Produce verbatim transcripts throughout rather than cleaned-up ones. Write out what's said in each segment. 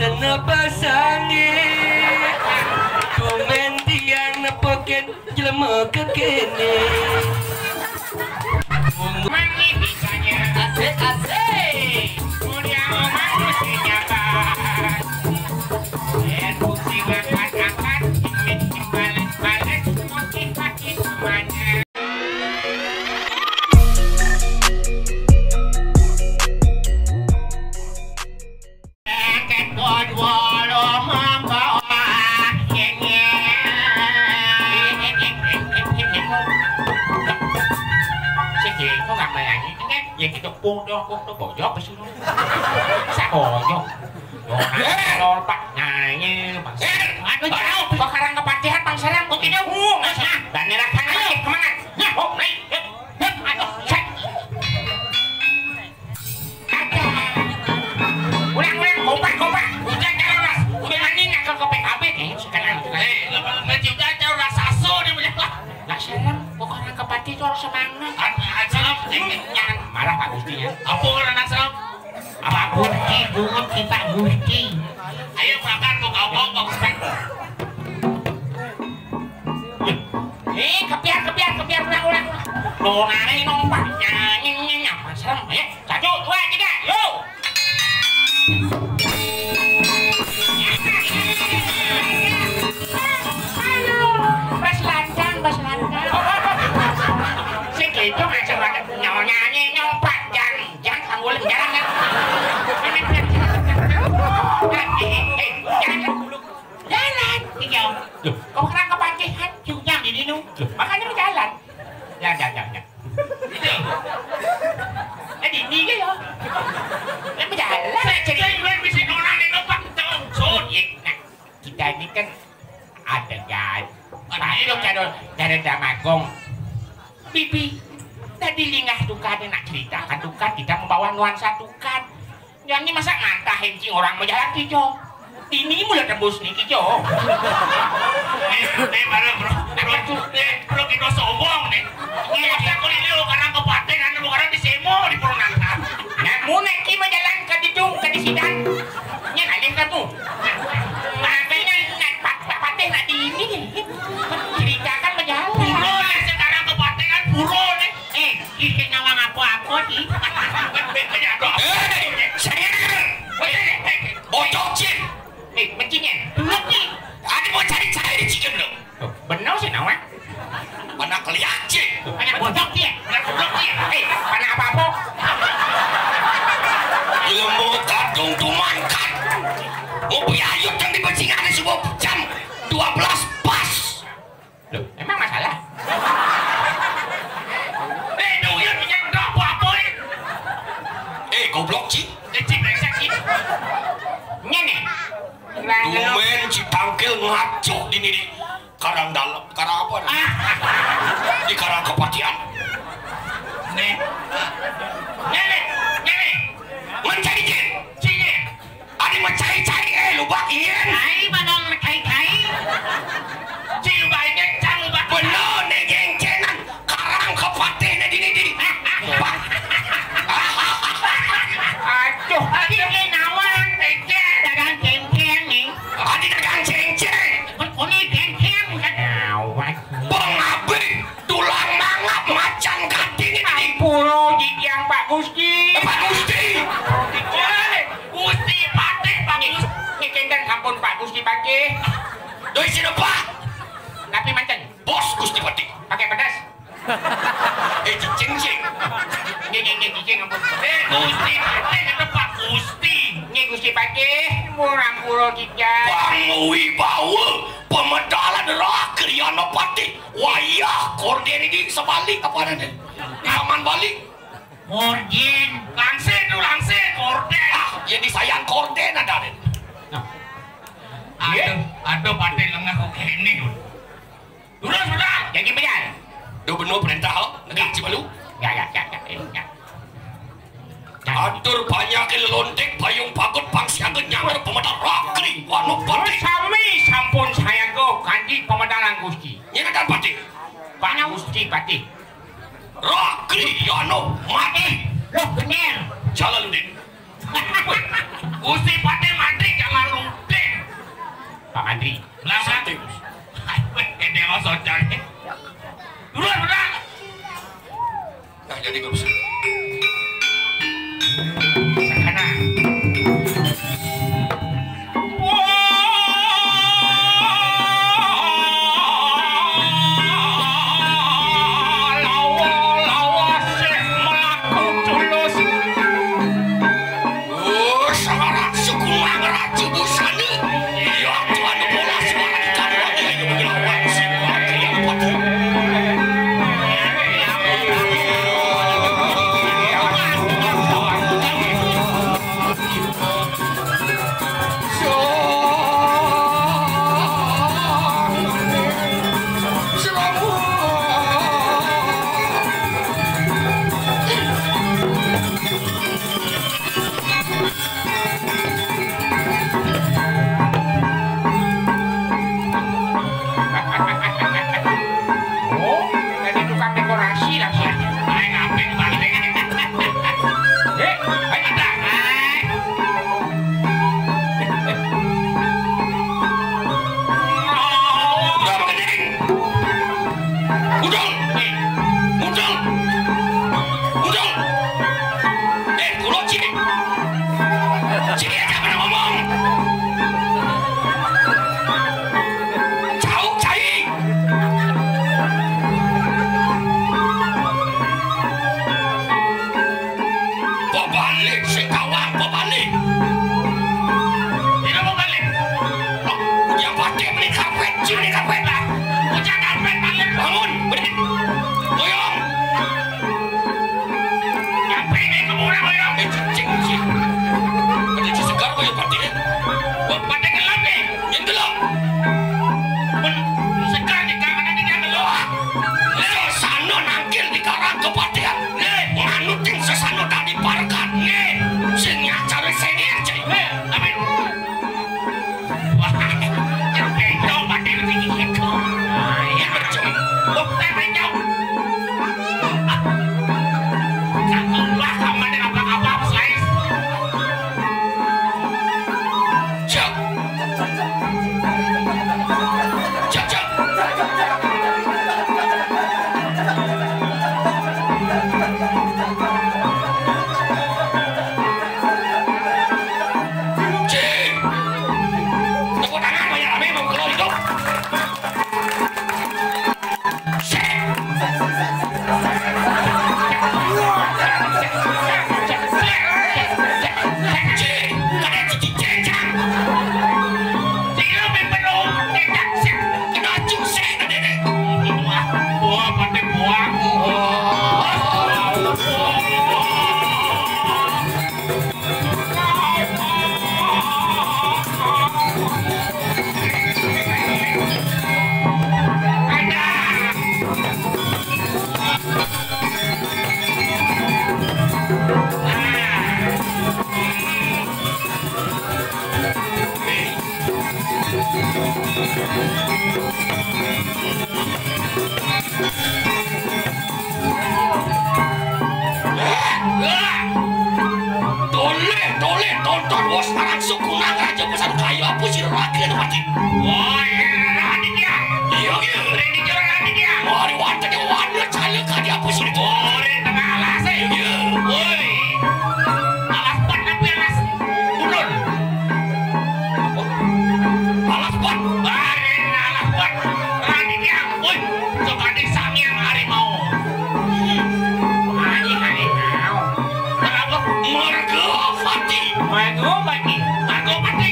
Kena pasange, tumen tiang nepokin jelema kekene. Asik, asik. Mulia manusia nyata. Eh, fungsi makan-makan, cimit, cimit, balik, fungsi pakai semuanya. Yang kita pun dah, pun dah bojok ke sini. Saya bojok. Lor pak nyanyi bang. Aduh jauh, bakaran kepatihan bang sarang kok tidak. Dan neraka lagi kemana? Nah, oh, naik. Aduh, set. Ada. Ulang, ulang, kompak, kompak. Udah, jangan, Mas. Udah, ini nak ke P K B, eh, sekarang. Eh, nggak juga, ada orang saso dia punya. Lah, serem. Bukan orang kepati itu harus semangat. Ada, ada, serem. Jangan marah, Pak Gusti, ya. Apa orang nak serem? Apa Gusti, bungut kita Gusti. Ayo, makan, kau, kau, kau, kau, kau. Eh, kepiar, kepiar, kepiar, ulang, ulang, ulang. Lo nari nompak, nyanyi, nyanyi, apa serem, ya? Satu, dua, tiga, yuk. Bas lancang, bas lancang. Sing gitu macam-macam. Nyong nyanyi, nyong panjang. Jangan tanggul, jangan, jangan. Eh, eh, eh, jangan dulu. Jalan, iya. Loh, kau kena kepancing, hancur, jangan di dinu. Loh. Makanya berjalan. Ya, ya, ya, ya. Jadi, ini ke ya? Ya, berjalan. Saya jadi yang bisa nona nengok, Pak. Tuh, sud. Iya, nah, kita ini kan ada, guys. Ada. Ayo, cara, cara drama gong. Bibi, tadi lingah tukar dia nak ceritakan tukar, kita membawa nuansa tukar. Yang ini masa ngantah encing orang mau jalan kijo. Ini mula tembus nih kijo. Eh, eh, baru, bro, bro, eh, bro, kita sombong nih. Ini masa kulit lu karena kepaten, anu, karena di semo, di Purwakarta. Nah, mau naik ki mau jalan ke Didung, ke di Sidan. Ini kali kamu. Makanya nak pat-, pat-, patih nak di ini. Ceritakan berjalan. Puro lah sekarang kepaten kan puro nih. Eh, isi nawang apa-apa, Ci. Beda, beda, beda. Eh, saya. Eh, eh, eh. Bocok, Cin. Eh, mencinya. Belum, Ci. Ada mau cari-cari di Cikin, dong. Oh, benar sih, nawang. Mana keliat, Cin. Mana bocok dia. Mana goblok dia. Eh, mana apa-apa. Ilmu kadung tuman kan. Mau piayut yang dibensingan di subuh jam dua belas pas. Loh, emang masalah? Eh, dong, ya, ya, udah apa-apa, eh. Eh, goblok, Ci. Eh, Ci, brengsek, Ci. Ini nih. Tumen Ci tangkil ngaco di ini. Karang dalam, karang apa nih? Ah. Di karang kepatian. Nih. Nih, nih, nih, nih. Mencari, Ci. Ci, nih. Adi mencari-cari, eh, lubak, iya. Ai, manong mencari-cari. Ci, lubak, ini, cang, lubak. Bener, nih, gengcengan. Karang kepatihnya dini, dini. Pak. Aduh, ini nawang. Cengceng. Dagang cengceng, nih. Adi dagang cengceng. Ini cengceng, bukan nawang. Bang Abi, tulang mangap macan kating ini. Ampun, jijiang Pak Gusti. Eh, Pak Gusti. Eh, Gusti Patih, Pak Gusti. Ini cendang ampun Pak Gusti Patih. Doi sini, Pak. Tapi manten. Bos Gusti Patih. Pakai pedas. Eh, cicing, cing. Ini, ini, cicing ampun. Eh, Gusti Patih, itu Pak Gusti. Ini Gusti Patih, murang pura tiga. Bang Wibawa, pemedalan Rakriana Patih. Wayah, korden ini sebalik apa ada nih? Di zaman balik. Korden. Langsir tu, langsir, korden. Ah, ya disayang korden ada nih. Nah. Aduh, aduh, Patih lengah kok ini. Terus, sudah. Jadi benar. Duh, benar perintah, oh. Negak cik malu. Ya, ya, ya, ya, ya, ya. Atur banyak lelontek, payung pagut, pang siaga, nyamar pemedal rakri, wano Patih. Sami sampun sayaga, kanti pemedalan Gusti. Nyatakan Patih. Pak Gusti Patih. Rakri, yano, mati. Loh, bener. Jalaluddin. Gusti Patih mati, jangan lu Adi, lama. Gede mau socor. Duluan, udah. Nah, jadi gak usah. Sakana. Lawa, lawa, sih melaku tulus. Oh, seorang suku Mangraju busana. Iya, Tuhan, bola suara di kamar, iya, iya, menyelawan si Patria, Patria. Oh, jadi tukang dekorasi lah sih. Ayo ngapain balik? Eh, ayo dah. Udah, Bang Gending. Udung. Udung. Udung. Eh, kulo cik. Cik, aja pada ngomong. Cau, cai. Bebalik, sing kawang, bebalik. Tidak mau balik. Oh, dia pakai beli karpet, sini beli karpet lah. Bocah karpet balik. Bangun, berdiri. Goyong. Nyampe ini ke murah, goyong. Eh, cing, cing, cing. Ada di segar, goyong, pakai. Gua pakai gelap nih. Yen delok. Mun segar di kahanan iki lho. Sesano nangkil di karang kepatihan. Nggih. Nganutin sesano tadi parekan. Nggih. Sing nyacari senior, Cek. Nggih, tapi wah, yang bencong pati iki gitu. Ayo, bencong. Bukti bencong. Wah, kamu ada apa-apa, guys. Cek. Toleh, toleh, tonton wos parang suku nang raja pesan kayu apa sira lagi anu mati. Wah, iya, Raditya. Iya, iya. Raditya, Raditya. Wah, di warteg, wah, dia cale kadi apa sira itu? Oh, di tengah alas, eh. Iya. Woi. Alas pat apa alas? Ulun. Apa? Alas pat. Barin alas pat. Raditya. Woi, coba di sangiang harimau. Ani harimau. Kenapa? Mergopati. Mergopati. Mergopati.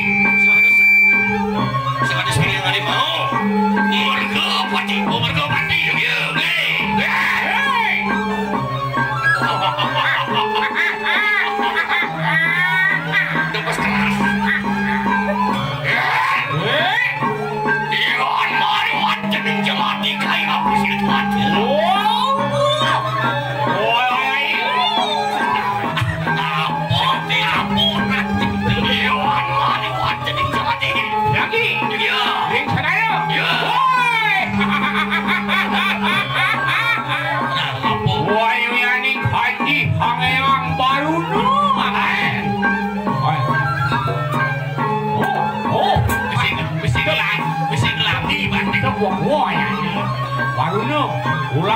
Sing ada sangiang harimau. Mergopati. Oh, mergopati. Iya. Hei. Hei.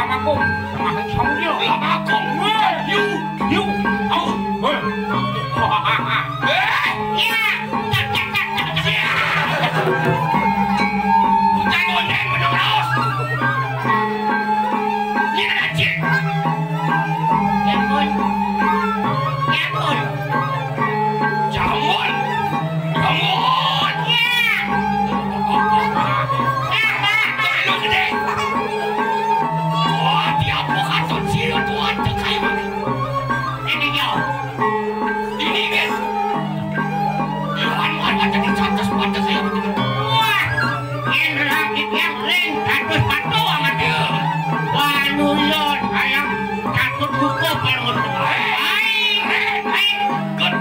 Langkung, tengah song dia. Langkung. Weh. Yu. Yu. Au. Weh. Eh. Ya. Tak, tak, tak, tak, tak. Ya. Jangan ngondek, bener terus. Ini ada cik. Ya ampun. Ya ampun. Jamun! Jamun! Ya! Jamun gede! Wah, dia bukan sosial tuan cekaiman. Ini dia. Ini kan. Iwan Marwata di atas mata saya betul. Wah! Yang lagi yang ring, satu-satu amat dia. Wah, nuyun, ayam. Takut buka parut. Hai, hai, hai. Kan.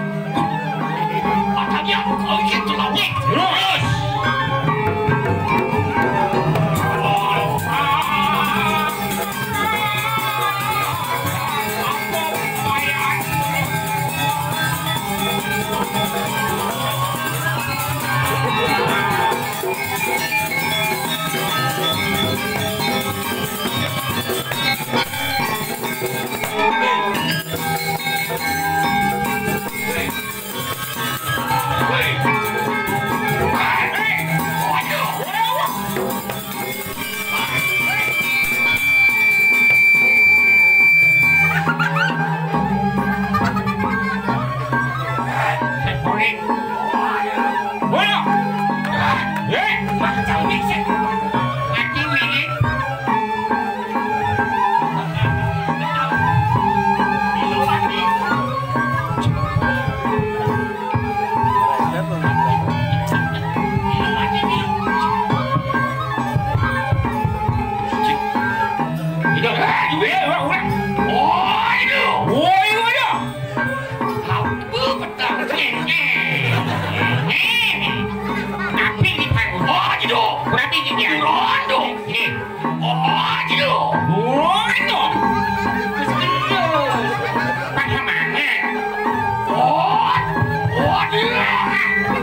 Matanya kau itu lagi. Terus. Tapi di panggung. Oh, gitu. Berarti di dia. Rondo. Nih. Oh, gitu. Rondo. Pas semangat. Oh, oh, dia. Oh,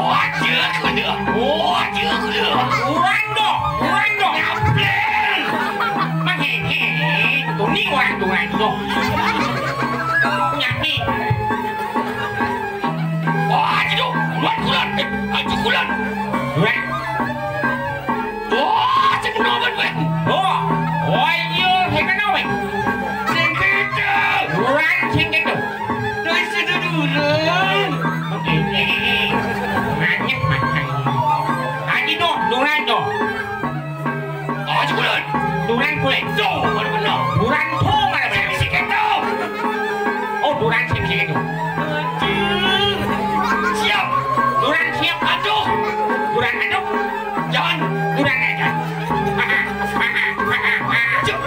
oh, dia. Oh, dia. Rondo. Rondo. Ngapain? Mangkene, tuni orang tuan tu. Nyapi. Wah, aji tu. Buat kulan. Eh, aji kulan. Buat. Wah, cek kuno buat, buat. Oh. Oh, iya, saya kenal, weh. Sing kita. Buat sing kita. Dari situ dulu. Oke, oke. Manyet, manyet. Aji tu, tuan tu. Oh, aji kulan. Duran kulit. Tuh, baru benar. Duran tuh mana benar? Bisi gitu. Oh, duran sih bisi gitu. Aduh. Siap. Duran siap. Aduh. Duran aduh. Jangan. Duran aja. Cuk.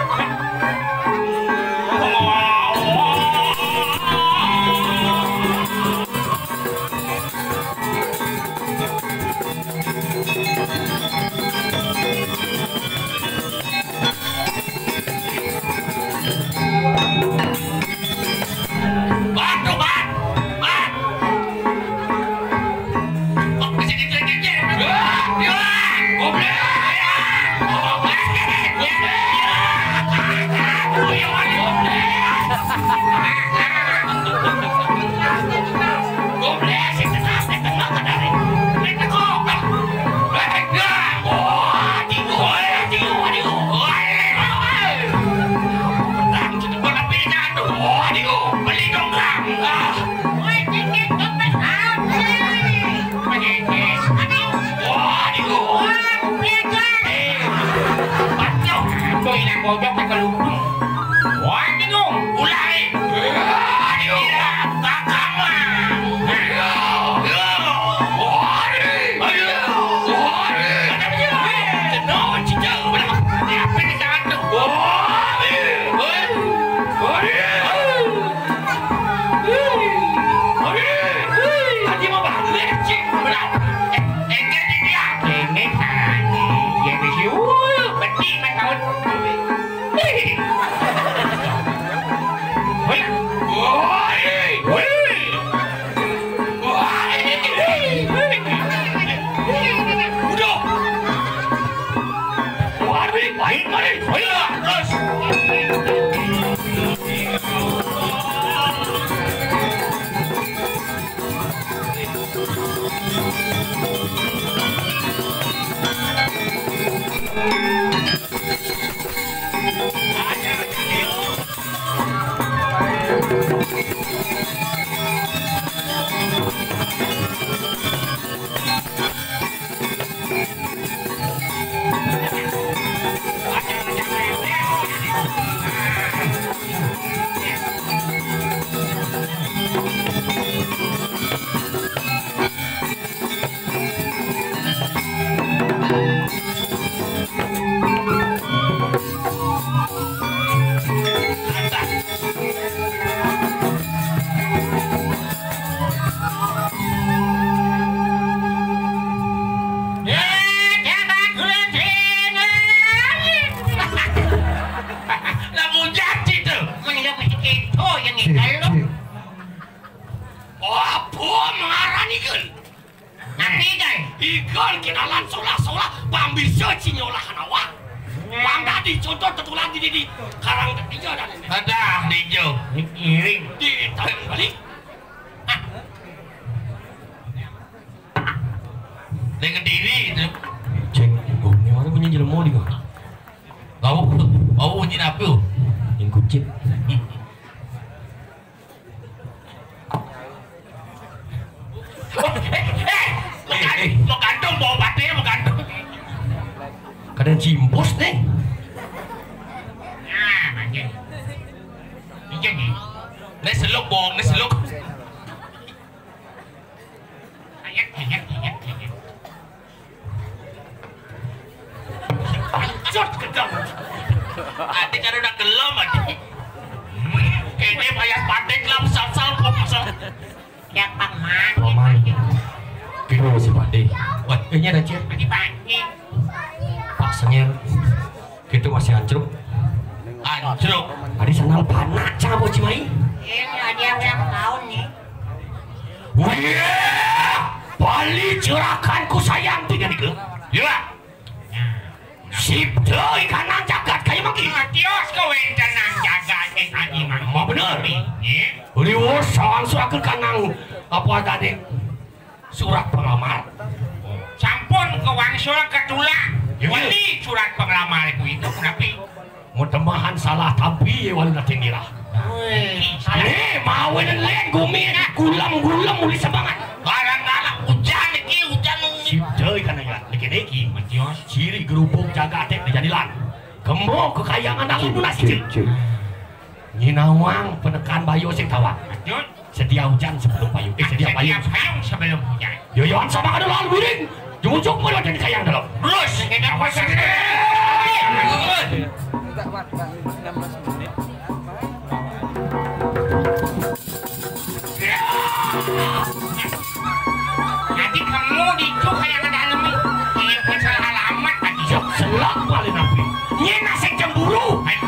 Bocok tak kelupung. Wah, bingung. Ulangi. Aduh, kakak mah. Aduh, aduh, aduh, aduh. Kenapa sih? Kenapa sih? Kenapa sih? Aduh, aduh, aduh. Aduh, aduh. Tadi mah baru lecek. Benar. Eh, eh, dia, dia. Ini caranya. Dia mesti, uh, beti mah tahun. Wih, Untuk tetulang di, di, di karang ketiga dan ini. Ada di hijau, miring. Di tahun balik. Dia kediri itu. Cek, oh, ini mana punya jelema di kau? Bau, bau bunyi apa? Yang kucit. Eh, eh, mau gantung, mau gantung, mau gantung. Kadang cimpus nih. Nah, makin. Iya nih. Ini seluk, bohong, ini seluk. Ayat, ayat, ayat, ayat. Anjot gedang. Ati kan udah gelem, ati. Kene payah patik lah, sal-sal, kok, sal. Ya, Pak Man. Pak Man. Kira si Pade. Wah, ini ada, Cil. Ini Pade. Pak Senyir. Kita masih ancruk. Ancruk. Tadi sandal panak, cang, Bos Cimai. Ini ada yang ulang tahun nih. Wih, Bali curakanku sayang tiga nih, ya. Sip, deui kanang jagat kaya mangki. Tios kawéntenan jagat, eh, Haji Mang. Mau bener. Iya. Liwur sawangsulakeun kanang apa tadi? Surat pengelamar. Sampun kawangsul ketulak. Iya. Wali surat pengelamar itu, itu kenapa? Mudah-mudahan salah tampi ya wali nanti ngira. Wih. Nih, mawe leleng gumi gulem-gulem uli semangat. Barang-barang hujan iki, hujan. Sip deui kana ya. Niki-niki. Matios. Ciri gerubuk jaga atik dijadilan. Kembo kekayangan aku lunas, Cik. Nyinawang penekan bayo sing tawang. Lanjut. Sedia hujan sebelum payung. Eh, sedia payung. Sedia payung sebelum hujan. Yoyon sama kada lalu guring. Jujur mulu dan kayang dalam. Terus. Kita pasang. Nanti kamu dicu kayak ada alami. Iya, salah alamat tadi. Jok selak paling api. Nyena sing cemburu. Eh,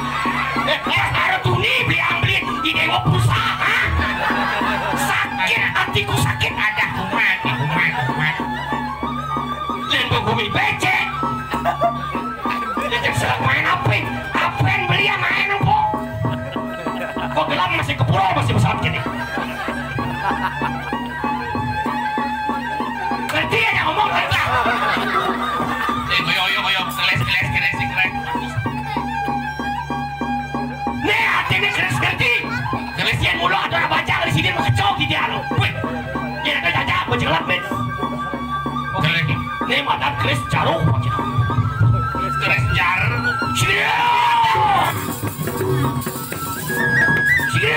eh, harus tuni beli ambilin di dewa pulsa. Sakit hatiku, sakit. Ada kumat, kumat, kumat. Lain gua gumi becek. Becek selak main apa? Apa yang beli yang main apa? Kok gelap masih kepuro masih pesawat gini? Ngerti ya ngomong ngerti? Eh, koyo, koyo, koyo, keles, keles, keles, keles. Nih, hati ini keles ngerti. Keles yang mulu ada orang baca di sini mau kecok gitu ya lo. Wih, ya ada jaja, baju gelap, men. Keles. Nih, mata keles jaruh, baju. Keles jaruh. Sini. Sini.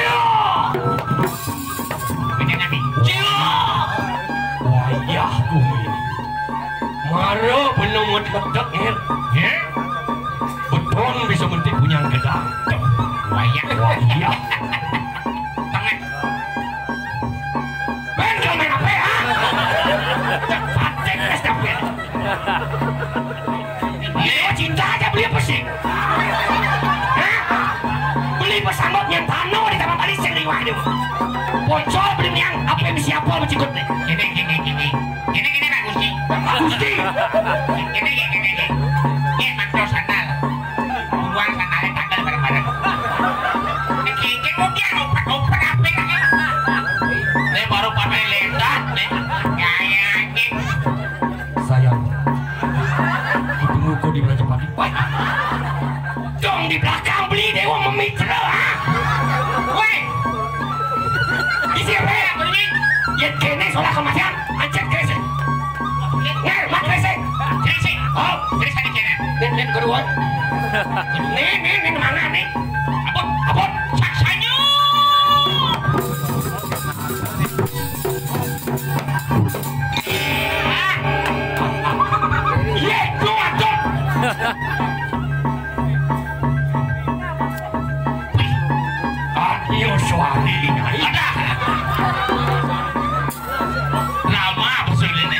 Sini. Wayah kuwi. Mara bener mau dek-dek, ya. Ya. Beton bisa menti punya gedang. Wayah. Wayah. Tengah. Ben, kau main apa, ha? Patek, es dapet. Iya, cinta aja beli apa sih? Hah? Beli pesambot yang tano di Taman Bali sing liwah itu. Pocol beli yang apa yang siapa bercikut nih? Gini, gini, gini. Gini, gini, Pak Gusti. Pak Gusti. Gini, gini, gini, gini. Ini mantul sandal. Buang sandalnya tanggal bareng-bareng. Ini gigit mungkin oper-oper apa ini? Ini baru pakai lendat nih. Gaya anjing. Sayang. Ditunggu kau di mana cepat. Woi. Dong di belakang beli dewa memitra. Woi. Isi apa ya? Beli. Ya kene solah kematian. Ancet kresek. Ner, mat kresek. Kresek. Oh, kresek di kene. Nen, nen, kedua. Nih, nih, nih, mana nih? Abot, abot. Saksanya. Iya, lu atur. Adio suari ini. Ada. Nama apa sulit ini?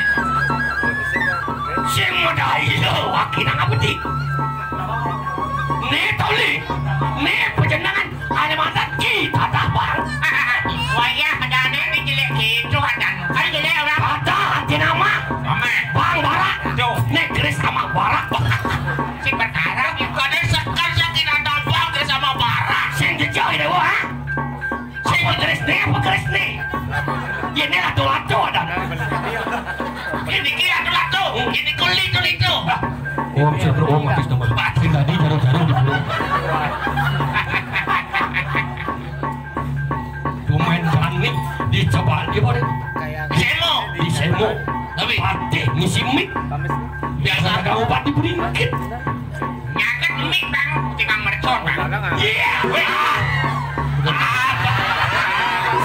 Sing medai lo, wakinang apa ti? Nih, toli. Nih, pejenangan. Ada mantan kita dah, Bang. Wayah ada anak ni jelek gitu, ada. Kan jelek orang. Ada hati nama. Mama. Bang Barak. Tuh. Nek Kris sama Barak. Si perkara bukan seker si Iya, weh.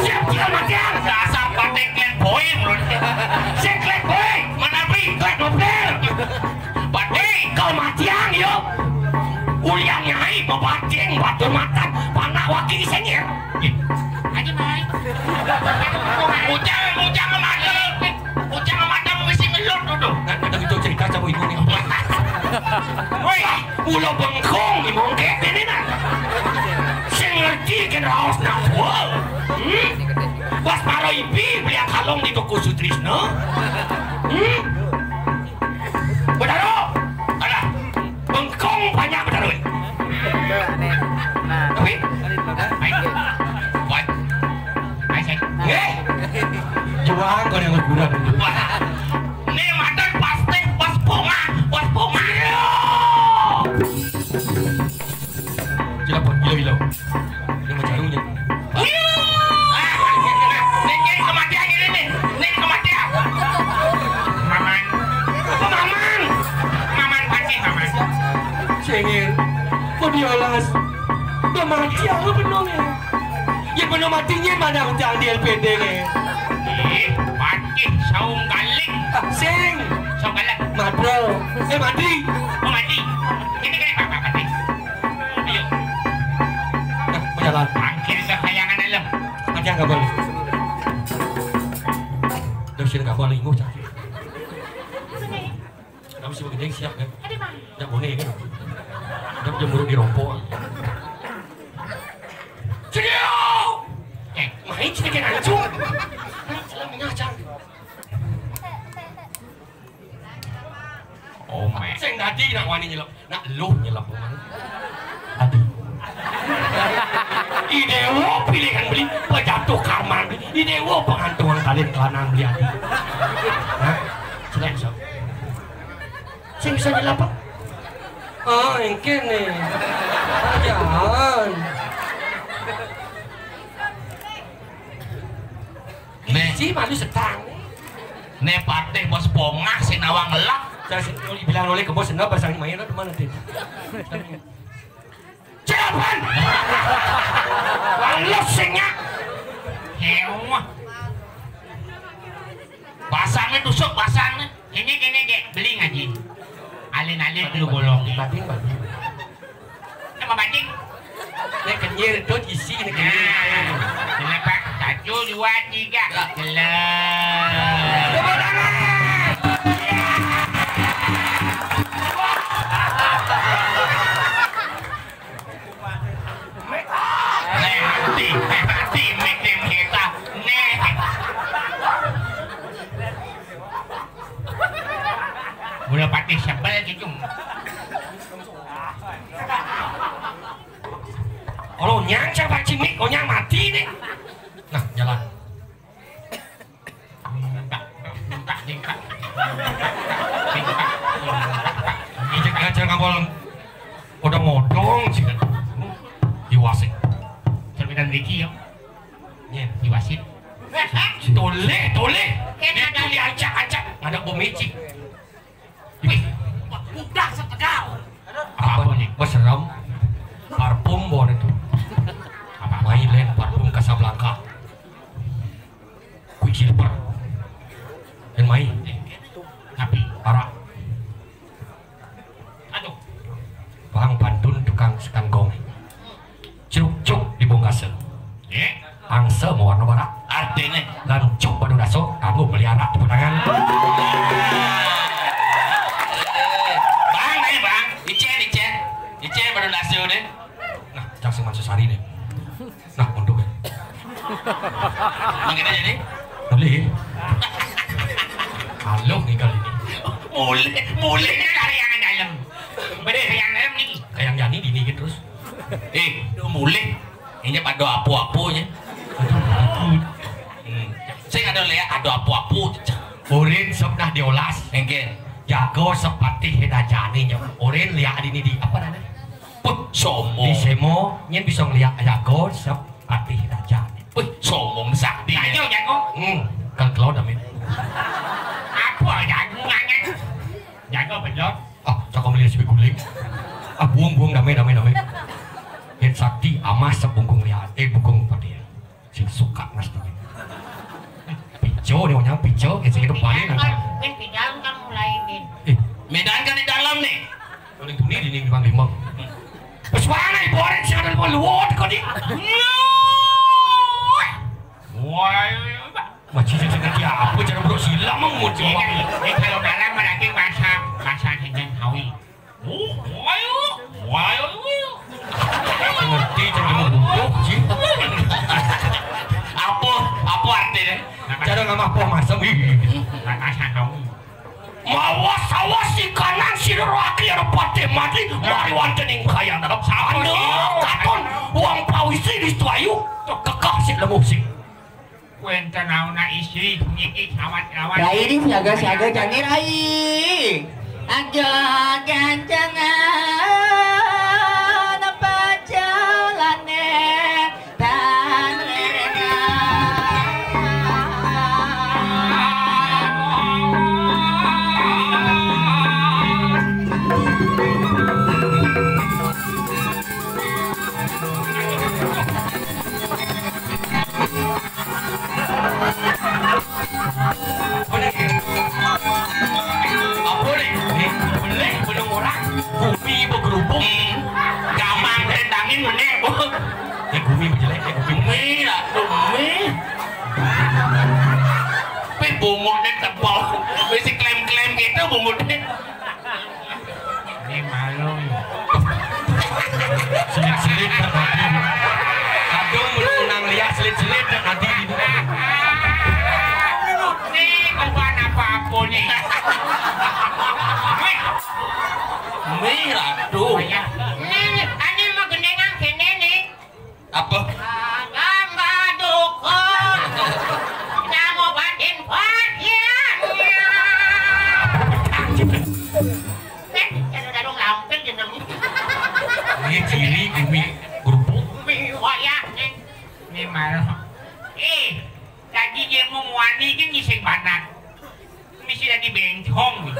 Siap, siap, matian. Dasar patek klen boy, menurut. Sing klen boy. Mana, Pi? Klen mobil. Patek. Kau matian, yo. Ulian nyai, bebacing, batur matan, panak waki sengir. Aja, Mai. Ujang, ujang, mata. Ujang mata mesti ngelut dulu. Nah, ada gitu cerita sama ibu nih. Weh, ulo bengkong di mongkek ini, nah. Sing ngerti kan raos nak tua. Hmm? Pas para ibi beli kalung di toko Sutrisno. Hmm? Bedaro. Alah. Bengkong banyak bedaro. Tapi, baik. Baik. Baik. Eh? Juang kau yang kurang. Wah. Ini madan pasti pas bunga, pas bunga. Cilapon, ilo, ilo. Ini mah jarunya. Nih, nih, kematian ini nih. Nih, kematian. Maman. Apa Maman? Maman pasti, Maman. Sengir. Mau diolas. Udah mati apa benongnya? Ya, benong matinya mana utang di L P D nih? Ih, pati saung galing. Ah, sing. Saung galing. Madro. Eh, mati. Oh, mati. Ini kena apa, mati? Ayo. Nah, berjalan. Panggil kesayangan alam. Ada nggak boleh? Terus nggak boleh, ngucap. Kamu sih begini siap kan? Ada, Bang. Nggak boleh kan? Udah jemburu di rompok. Cedio! Eh, main sih kayak ngancung. Main sih lah ngancang. Oh, me. Sing tadi nak wani nyelap. Nak lu nyelap, Bang. Adi. Idewo pilihan beli pejatuh karman beli. Idewo pengantungan kalian kelanang beli Adi. Hah? Silakan, sok. Sing bisa nyelap, Pak? Ah, engke nih. Jangan. Nih. Si malu setang. Nih patih bos pongah si nawang ngelak. Saya sih bilang oleh ke bos, "Enggak, pasang main di mana, Tin?" Cepan. Lalu singak. Hewah. Pasangnya tusuk, pasangnya. Ini, ini, Dek. Beli ngaji. Alin-alin dulu bolong. Batin, batin. Sama batin. Ini kenyir, tuh isi ini kenyir. Nah, kenapa? Satu, dua, tiga. Jelas. Tepuk tangan. Nih, mati, nih, mati, mik, nih, kita, nih. Udah pati sebel gitu. Kalau nyang siapa cimik, kalau nyang mati nih. Nah, jalan. Minta, minta, minta. Minta. Ijek aja ngapal odong-odong sih. Iwasik. Cerminan Ricky ya. Nya, iwasit. Toleh, toleh. Itu diacak-acak, ada bom icik. Wih, udah setegal. Apa nih? Wah, serem. Parfum boleh tuh. Apa? Main lain parfum Casablanca. Quicksilver. Dan main. Tapi arak. Aduh. Bang pantun tukang sekan gong. Cuk-cuk di bungkasa. Eh? Angsa mawarna barak. Artinya? Lancuk padu daso, kanggo melihara tepuk tangan. Bang, ayo, Bang. Icen, icen. Icen padu daso deh. Nah, cang sing mansesari deh. Nah, untuk ya. Makin aja deh. Boleh. Halo, tinggal ini. Mulai, mulai dari yang dalam. Bener, yang dalam nih. Kayak yang jadi dini gitu terus. Eh, mulai. Ini pada apu-apunya. Hmm. Saya ada lihat ada apu-apu. Urin sok nah diolas. Engke. Jago sepatih dajane nya. Urin lihat ini di apa namanya? Puh, sombong. Di semo, nyen bisa ngeliat jago sepatih dajane. Wih, sombong sakti. Ayo, jago. Hmm, kan kelon amin. Apa jago nanya? Jago belum? Ah, cakap melihat si guling. Ah, buang, buang, damai, damai, damai. Amas sabungkung liat, eh, bungkung padi. Sing suka mas tuh. Pico dia nyang pico, gitu gitu balik nanti. Kan, kan pidaun kan mulai, Din. Eh, Medan kan di dalam nih. Paling tuni di ning bang limang. Pas mana ibu orang sih ada luar kok di. Wah, masih seperti apa cara bro silam mau coba. Ini kalau dalam berarti bahasa, bahasa Hindun Hawi. Oh, wayo, wayo, wayo. Ngerti cara mau butuh sih. Apa, apa artinya? Cara ngamah poh masem. Bahasa kamu. Mawas-awas si kanan si lelaki ada patih mati mari wonten ing kayang dalam sana katon wong pawisi di ayu kekeh si lemuh sing. Wénten auna istri puniki sawat-sawat. Rai ini siaga-siaga jangi rai. Aja gancengan pajalane. Apa ni? Ni, boleh belum orang? Bumi bergerubung. Gaman rendangin mana? Eh, bumi berjelek, eh, bumi. Bumi lah, bumi. Tapi bungutnya tebal. Mesti klaim-klaim gitu bungutnya. Ini malu. Selit-selit tak tadi. Kadung belum menang lihat selit-selit tak tadi. Ini bukan apa-apa nih. Mih, ratu. Ini, ini mau gendengan sini nih. Apa? Agama dukun. Kamu batin bagiannya. Eh, jangan lampir jeneng. Ini ciri gumi kerupuk. Gumi wayah nih. Ini malah. Eh, jadi dia mau muani kan ngising banat. Misi dadi bencong.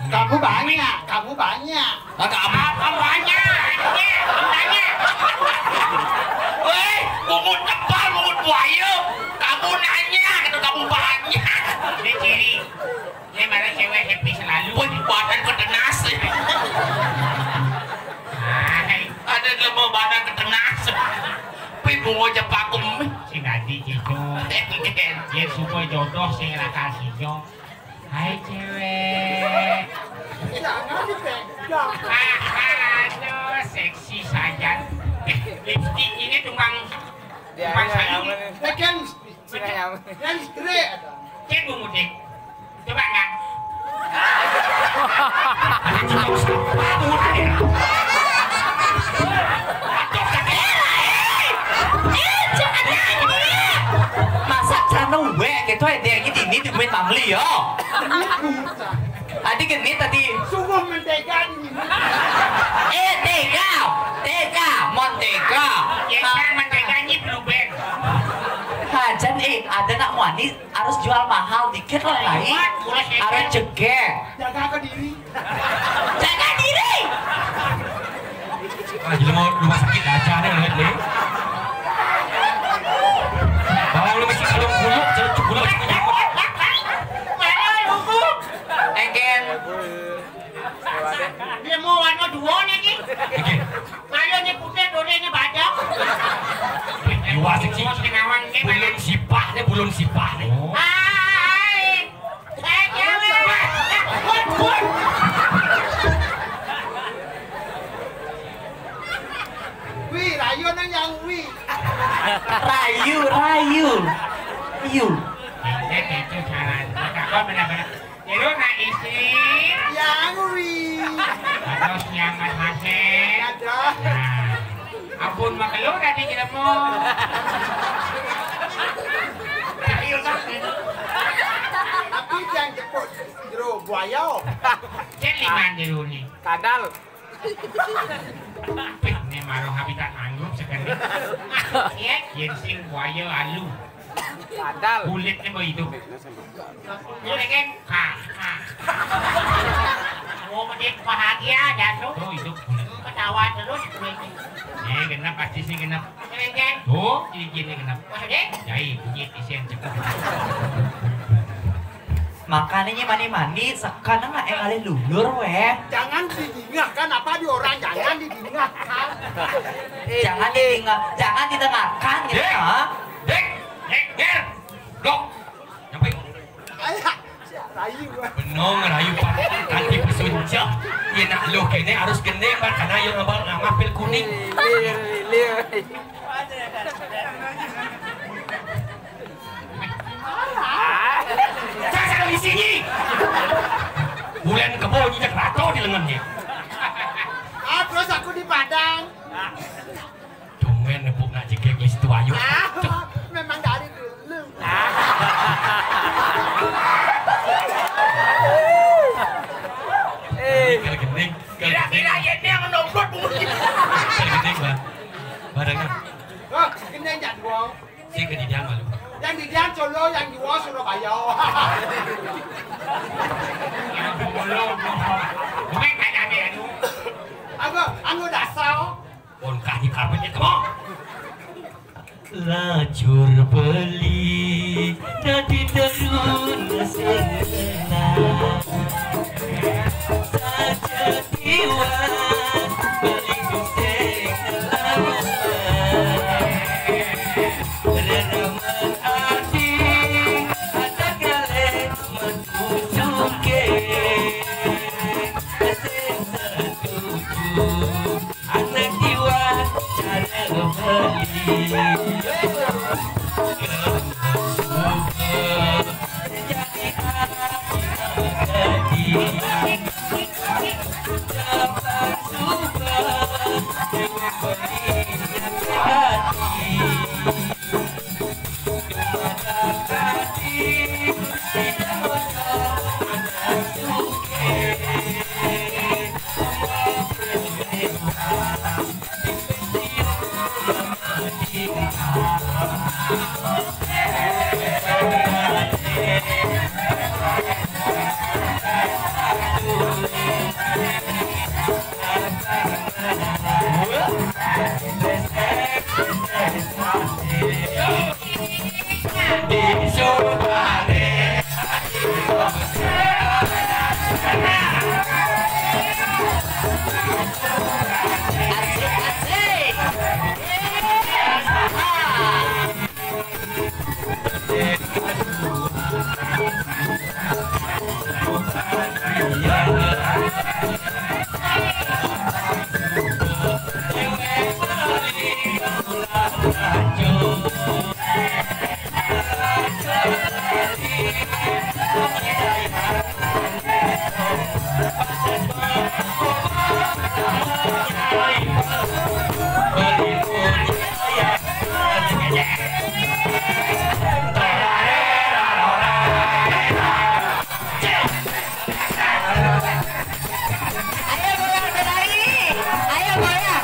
Kamu banyak, kamu banyak. Lah, kamu apa banyak? Anjir, banyak. Weh, bungut tebal, bungut buaya. Kamu nanya, kata kamu banyak. Ini ciri. Ini malah cewek happy selalu. Wih, badan ketenas. Hai. Ada lemah badan ketenas. Tapi bungut cepakum. Si dadi gitu. Dia suka jodoh sing lakar sijo. Hai cewek. Jangan dipegang. Ah, aduh, seksi saja. Eh, lipstick ini tumpang, tumpang sayur. Pegang lipstick. Pegang lipstick. Cek bungut, Dek. Coba enggak? Ada juga Ustaz. Bungut, Dek. Aduh, Dek. Masa cara wek gitu ya, dia gitu ini duit Bangli ya. Tadi genit tadi. Sungguh mentega ini. Eh, tega, tega, mon tega. Ya, kan menteganya belum ben. Hajan, eh, ada nak muani harus jual mahal dikit lah, lain. Harus jegek. Jaga ke diri. Jaga diri. Ah, jelema rumah sakit aja nih, lihat nih. Bawang lu masih kalung kuluk, celucuk kuluk masih nyangkut. Mana lu? Engken. Dia mau warna dua nih, Ki. Oke. Kalau ini putih, dore ini badak. Iwa sih, Ki. Kenawan, Ki, mana? Bulun sipah nih, bulun sipah nih. Hai. Wi, rayu nang yang wi. Rayu, rayu. Rayu. Itu salah. Kok benar-benar. Itu nak isi. Yang wi. Terus yang masih. Ada. Nah. Ampun, maklum tadi jelema. Tapi jangan jeput jero buaya. Cek lima jero ni. Kadal. Ini maroh habitat mangrove sekali. Ya, yen sing buaya alu. Kadal. Kulitnya begitu. Ini kan, ha, ha. Oh, dia bahagia jatuh. Oh, itu. Ketawa terus. Eh, kenapa? Pasti sih genep. Tuh, cincinnya genep. Maksudnya? Jai, kunyit, isen, cekuk. Makanya mani-mani sekarang nggak ngalih lulur weh. Jangan didingahkan apa di orang, jangan didingahkan. Jangan didingah, jangan didengarkan gitu. Dek, dek, dek, ger, dok, nyampe. Ayah, rayu. Benong rayu pak, nanti pesunca. Iya nak lu kene harus gendeng pak, karena yang abang nama pil kuning. Liur, liur. Dasar di sini. Bulan kebo nyijak rato di lengannya. Ah, terus aku di Padang. Cuman nepuk nak jegek di situ ayo. Ah, memang dari dulu. Eh, kalau gending, kalau kira-kira gending, ini yang nomplok bunyi. Kalau gending, Bang. Barengan. Oh, gending jak dua. Sing kedidian malu. Yang didian Solo, yang dua Surabaya. Yang Solo, bukan ada anu. Anu, anu dasar. Pun kaji karpet itu. Lacur beli dadi terun sing enak. Saja diwat beli sing enak. Rereman ati ada kalih metu sugih. Sing setuju. Anak jiwa cara beli. Ayo goyang, Saudari. Ayo goyang.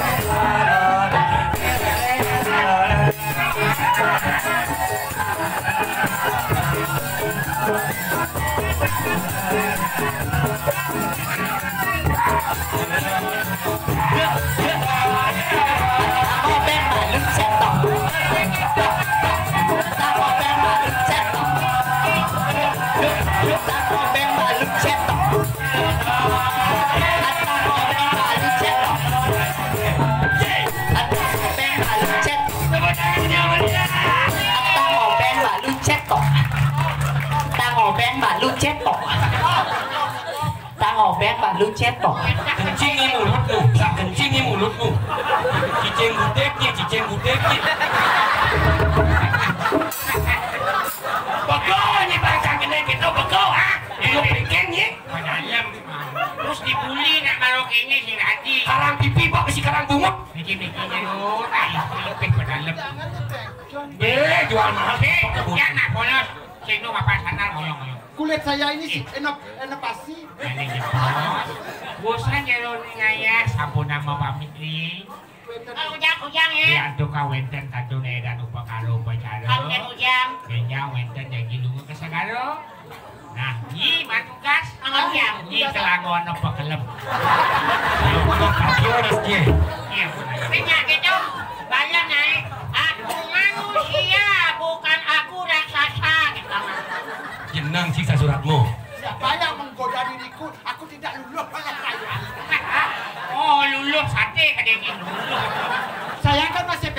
Tang obeng balu cetok. Tang obeng balu cetok. Tang obeng balu cetok. Kencing di mulutmu, tak kencing di mulutmu. Cicing budek ye, cicing budek ye. Bego ni bangsa kena kita bego, ha? Ibu bikin ye. Padahal terus dibully nak malu kene si Raji. Karang pipi bak si karang bungut. Bikin-bikin lu, ah, lebih padahal. Eh, jual mahal. Eh, jangan nak polos. Sing nu apa sandal ngoyong-ngoyong. Kulit saya ini sih enak, enak pasti. Ini jebos. Bosan ya lo nih ngayah, sampun nama pamit nih. Kang Ujang, Ujang ya. Ya, antuk ka wenten kantun edan upakara upacara. Kang Ujang, Ujang. Benjang wenten janji lunga ka segara. Nah, ini mah tugas. Kang Ujang. Ini kelakuan apa kelem. Kaki orang sih. Iya, benar. Penyakit dong.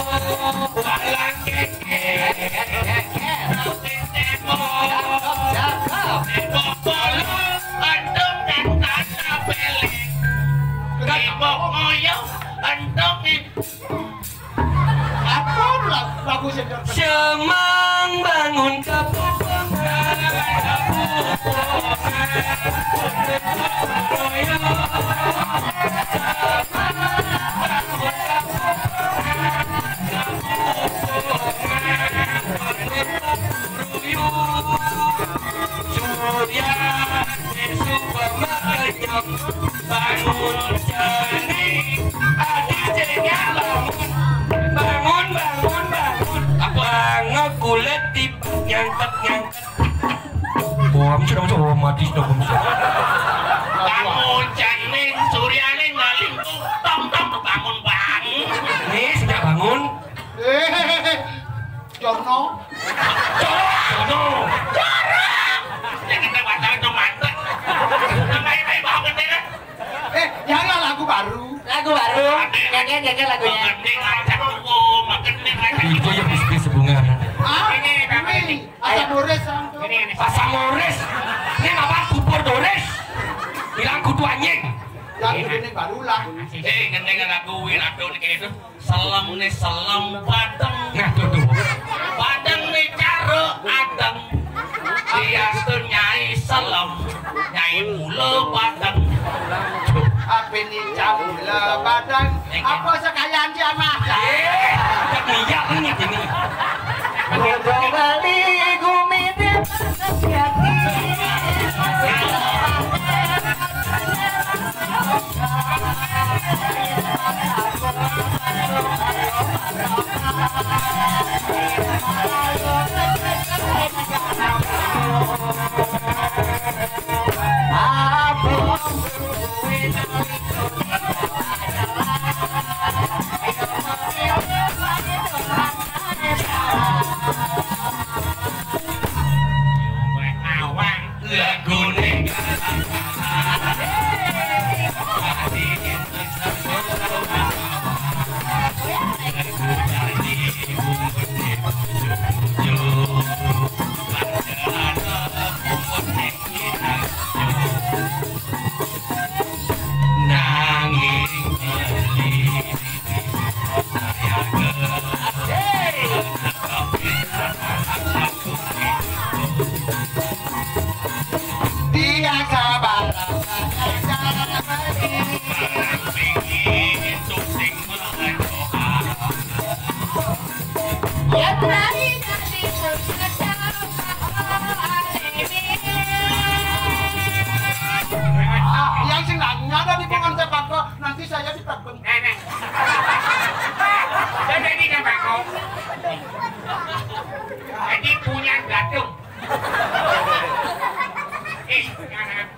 Walang keke. Cakep, cakep. Tembok bolong, andong yang tanah belek. Tembok ngoyong, andong yang Apa lagu, lagu sedang Semang bangun kapupungan. Surya, suka makan Bangun, Jani. Adi cengak, bangun. Bangun, bangun, bangun. Apa? Bangun, kulit tiba nyangkut-nyangkut. Wah, mesti dong, coba mati dong, mesti. Bangun, Jani. Suryani ngalingku. Tong, tong, bangun, bangun. Nih, sejak bangun. Eh, Jorno. Jorno. Jorno. Ya, kita batal itu mantep. Tambah ini, bawa gede, kan? Eh, yang lagu baru. Lagu baru. Nyanyian, nyanyian lagunya. Makan nih, ngajak gua, makan nih, ngajak. Itu yang bis-bis hubungan. Ah, ini, ini. Asam Boris, Sam. Ini, ini. Asam Boris. Ini apa? Bubur Doris. Bilang kutu anjing. Lagu ini barulah. Eh, ngendeng lagu Wiranto nih kayak itu. Selem nih, selem padeng. Nah, tuh, tuh. Padeng nih, cara adeng. Dia tuh nyai selem, nyai mula padeng. Apa nih, cah mula padeng? Apa sekalian dia mah? Eh, tak minyak, minyak ini. Bodo bali gumine. Ah, yang sing nanya ada di pengantar Pak, nanti saya ditabung. Nah, nah. Jadi ini kan Pak Kong. Jadi punya belatung. Eh, anak-anak.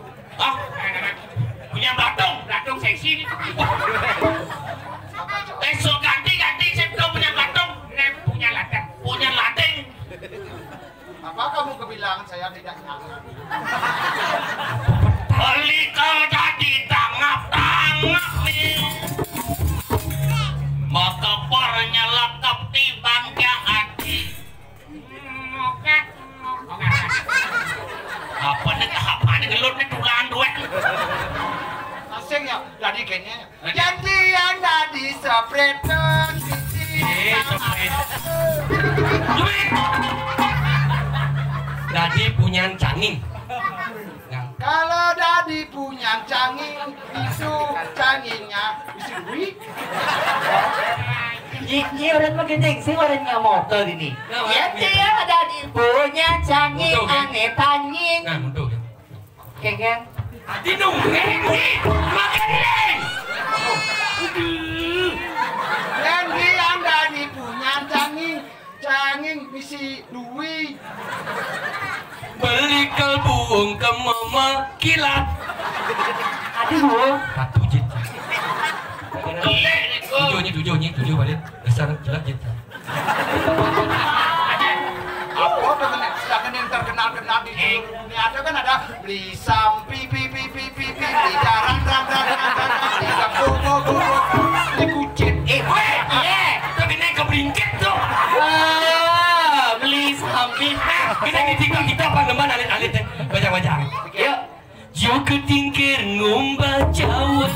Ah, anak-anak. Punya belatung, belatung seksi ini. Besok ganti-ganti saya belum punya belatung. Nah, punya ladang. Punya ladang. Apa kamu kebilangan saya tidak nyaman? Beli kau tadi tangap-tangap nih. Maka parnya lakap di bangkiang hati. Apa nih, apa nih gelut nih tulang duet. Asing ya, jadi kayaknya. Jadi yang tadi sepret dong, sisi. Eh, sepret. Duit. Dadi punyan canging. Nah. Kalau dadi punyan canging, itu cangingnya isi duit. Nyi, nyi, orang mah gendeng sih, orang nggak motor ini. Ya, dia ada di punyan canging, aneh tanging. Nah, betul. Kengkeng. Adi nunggu, Adi. Makan, Adi. Aduh. Yang di anda di punyan canging, canging bisi duit. Beli kalbuung ke mama kilat. Aduh. Satu jit. Tujuh, ini tujuh, ini tujuh balik. Dasar kilat jit. Apa tuh kena, sudah kena yang terkenal-kenal di sini? Ada kan, ada beli sampi, pi, pi, pi, pi, pi, beli daran, ran, ran, ran, ran, ran, beli sampo, po, po, po, beli kucing. Eh, weh, iya. Tuh kena ke bringkit tuh. Ah, beli sampi. Kena di TikTok kita apa, teman, alit-alit deh. Baca-baca. Yuk. Yo ketingkir ngumba jawet.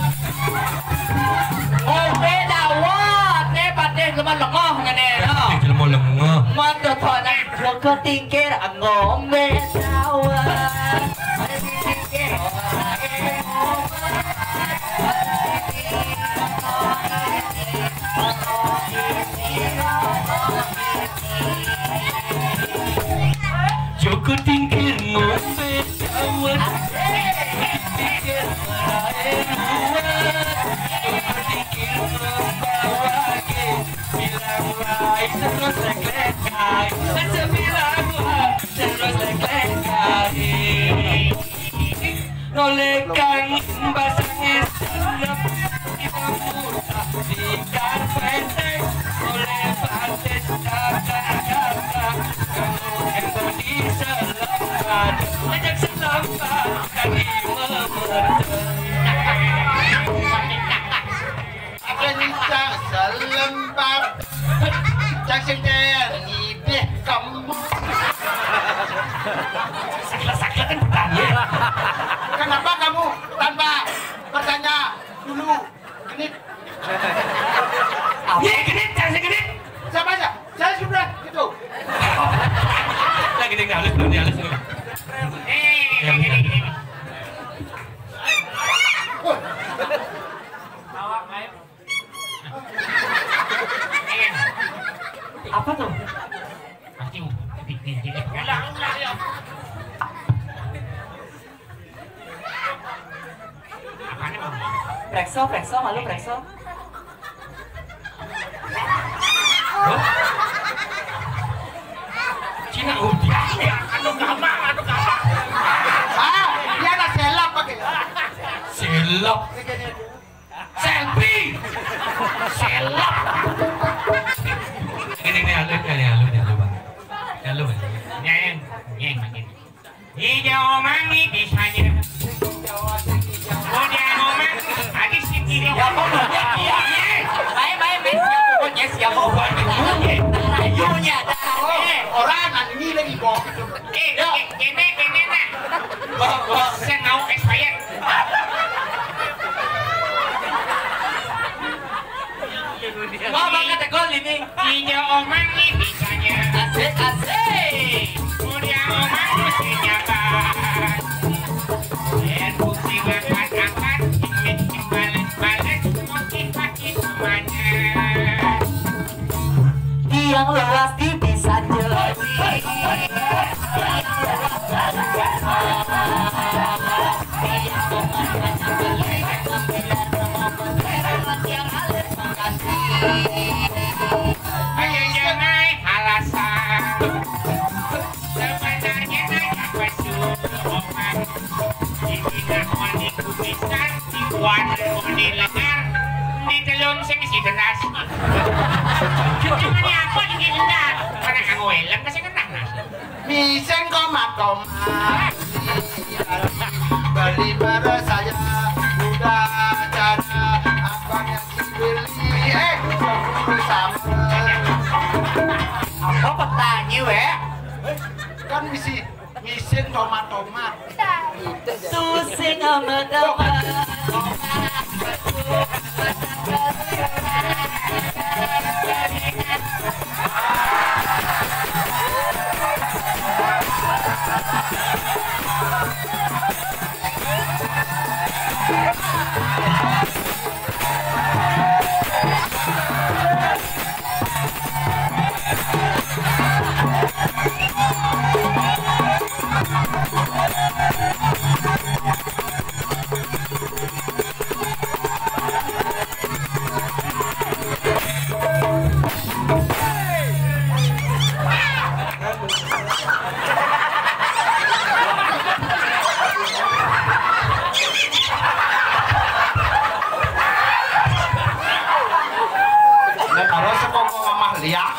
Ngombe dawet, ne patih jelema lengoh ngene, no. Patih jelema lengoh. Mata thona yo ketingkir ngombe dawet. Joko tingkir ngombe dawet. Tingkir Oleh kang basangé selep, kita mudah di karpété. Oleh batin kata-kata, kamu yang bodi selep, ajak selep, kami memerta. Kencang selembab, cak sing der ngidih kembung. Sakit-sakit kan bertanya. Kenapa kamu tanpa bertanya dulu? Genit. Iya, genit, cak sing genit. Siapa aja? Saya sudah gitu. Lagi nih halus, belum halus nih. Eh, ya, ya, ya. Apa tuh? Pasti ulah, ulah, ya. Apaan emang? Prekso, prekso, malu prekso. Hah? Cina udah ya, anu gamang, anu gamang. Ah, dia ada selap pakai. Selap. Selfie. Selap. Ini, ini, halu, ini, halu, ini, halu, Bang. Halu, Bang. Nyeng, nyeng, makin. Ija omangi bisanya. Udah omang, adi sendiri. Ya, kok banyak ya? Baik, baik, baik. Siapa pokoknya siapa pokoknya? Ayunya dah. Eh, orang ini lagi bawa. Eh, eh, kene, kene, nah. Bawa, bawa. Saya mau expired. Mau banget tegol ini. Iya, omang nih bisanya. Asik, asik. Udah omang mestinya, Pak. Eh, fungsi makan-makan, balik-balik, motivasi semuanya. Tiang luas di bisa jadi. Ayo, jangan alasan. Sebenarnya nanya pesuruhan. Di sini wani kumisan, di wani wani lengar, di telung sing isi benas. Ini apa di sini? Mana nganggo helm, kasih kena nas. Miseng komat-komat. Beli para saya udah cara apa yang dibeli, eh, sama. Apa petani, weh? Kan misi, miseng tomat-tomat. Susing sama tomat. Nah, terus kok mamah liak.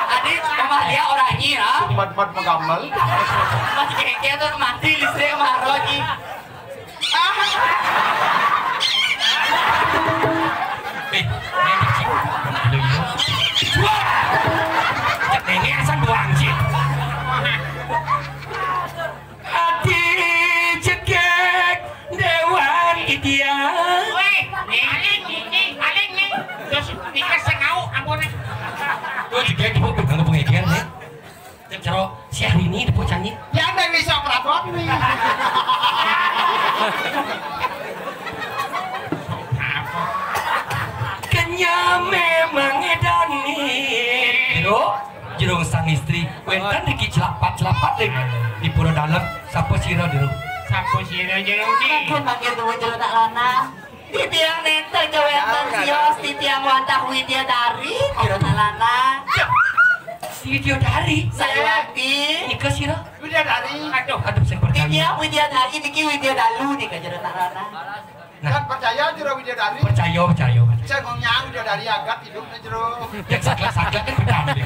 Tadi mamah liak orangnya ya. Mat-mat megamel. Mas keke tuh mati listrik sama Roji. Eh, ini sih. Lu iya. Wah! Cek nengek asal doang sih. Ati cekek Dewan Idia. Woi, nih, aling, nih, nih, aling, nih. Terus nikah sengau, ampun. Tuh, cekek, ibu, bukan pengekian, nih. Cek cero Syahrini di pucangnya. Ya, ndak bisa perabot nih. Kenya memang edan nih. Jero, jerung sang istri. Wénten niki celapat-celapat ring di pura dalem. Sapa sira, Jero? Sapa sira, Jero, nih? Ampun, mangkin nuwun, Jero, nak lanang. Titiang nénten kawénten sios, titiang wantah widyadari, Jero, nak lanang. Widyadari? Sayuwakti. Nika sira? Widadari. Aduh, aduh, saya percaya. Ini aku Widadari, niki Widadalu nih, kajar anak-anak. Nah. Kan percaya jero Widadari? Percaya, percaya, percaya. Saya ngomongnya Widadari agat hidup na jero. Ya, sakit, sakit kan percaya.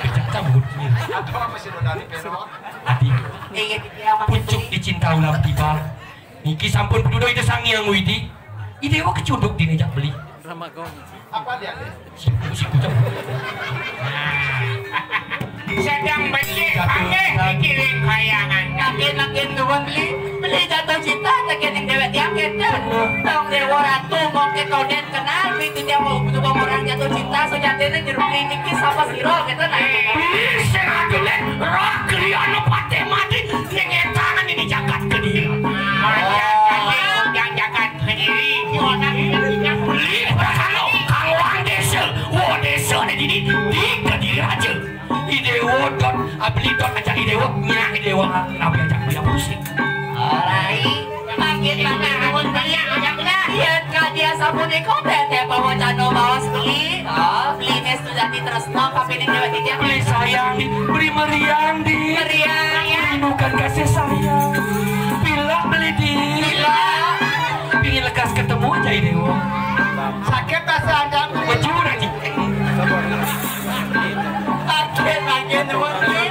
Kerja cabut. Atau masih Widadari, pero. Adi. Iya, iya, Mas. Pucuk dicinta ulam tiba. Niki sampun piduduh Ida Sang Hyang Widi. Ida Dewa kecunduk dini jak beli. Apa dia? Siku, siku jauh. Sedang beli panggih dikiring kayangan. Makin-makin nuwun beli, beli jatuh cinta tekan yang dewek tiang kenten. Tong Dewa Ratu mau ke koden kenal, beli tu dia mau butuh orang jatuh cinta, sejatinya jeruk klinik sapa sira keten. Beli sing adolen roh kliana patih mati ning etangan ini jagat gedhe. Aja kali yang jagat sendiri, orang yang beli perkara kalwang desa, wo desa ada dini di Kediri aja. Idewo dot abli dot aja idewo nya idewo nabi aja dia pusing. Alai, makin banyak nuwun banyak aja. Yen kadia sapunika tetep pawacana baos beli. Oh, beli nes Sujati tresna kapining dewek titiang. Beli sayang di, beli meriang di. Meriang, ya. Merindukan kasih sayang. Bila beli di. Bila. Pingin lekas ketemu aja ini, wong. Sakit rasa ada beli. Baju udah di. Sakit lagi nuwun beli.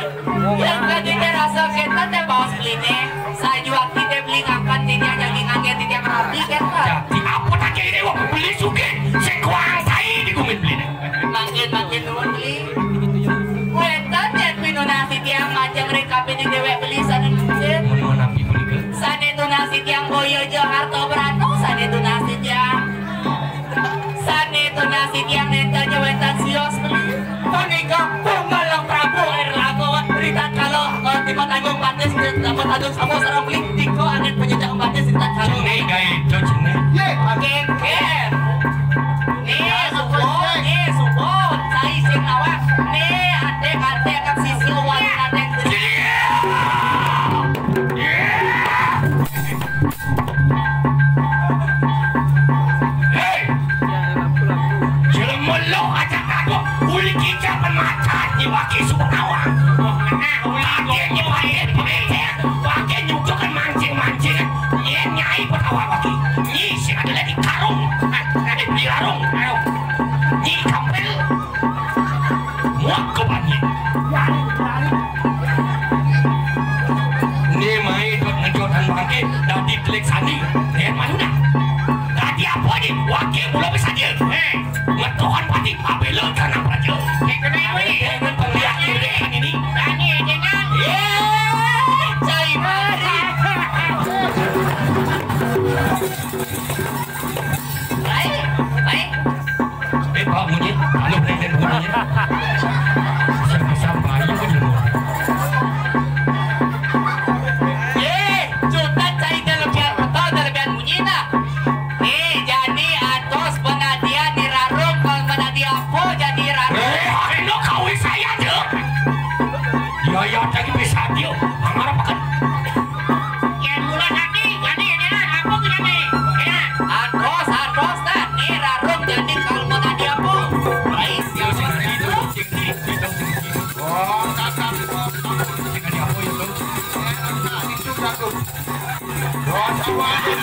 Yang tadi dia rasa kita teh baos beli nih. Sajuang kita beli ngakan titiang daging angin titiang rapi kan. Jadi apa tak kira wong beli sugih sing kuang tai di kumin beli. Makin makin nuwun beli. Wénten yén pinunas titiang majeng ring kapining déwék beli sané nunas. Mun menapi punika. Sané tunas titiang boya ja harta brata sané tunas titiang. Sané tunas titiang nénten ja wénten sios beli. Punika Punggalang Prabu Erlangga ritatkala, eh, tiba tanggung batis, tiba tanggung sama sareng beli, tika angin penyejak batis ritatkala. Jené gaé, do jené. Yé, kéngkén. Né suba, né suba, cai sing nawang. Né adék-adék kang sisi uwal adék. Jené. Yé. Hei! Jelema lo aja kagok, uli kicap macan nyewaki suku awang. Pakai nyewaki pengecer, pakai nyucuk mancing-mancing, nyén nyai petawa lagi. Nyi sing ada lagi karung, eh, di larung, ayo. Nyi kampil, Muak ke banjir. Ni mai dot ngejotan bangke dadi telik sandi. Lihat maju dah. Dadi apa ni? Wakil mula besaja. Eh, ngetuhan pati apabila tanah praja. Eh, kena apa ni? Eh, kena pembiak kiri ini. Tani jenang. Eh, cai mari. Baik, baik. Eh, Pak Munyi, kalau neng dan bunyi. Siapa-siapa aja kan dulu. Eh, Cut Tan cai kelebihan betul, kelebihan munyi nah. Eh, jadi atos penadian di rarung, kalau penadi apa jadi rarung. Eh, hari no kawin saya aja. Ya, ya, jadi bisa dia. Amarah pakai. Yén mula tadi, jani ini lah, apa tu jani? Ya. Atos, atos, tadi rarung jani kalau mau tadi apa? Baik, ya, sing tadi itu, sing di, di, di, Oh, kakak, oh, kakak. Sing tadi apa itu? Eh, kakak, itu bagus. Oh, sama aja.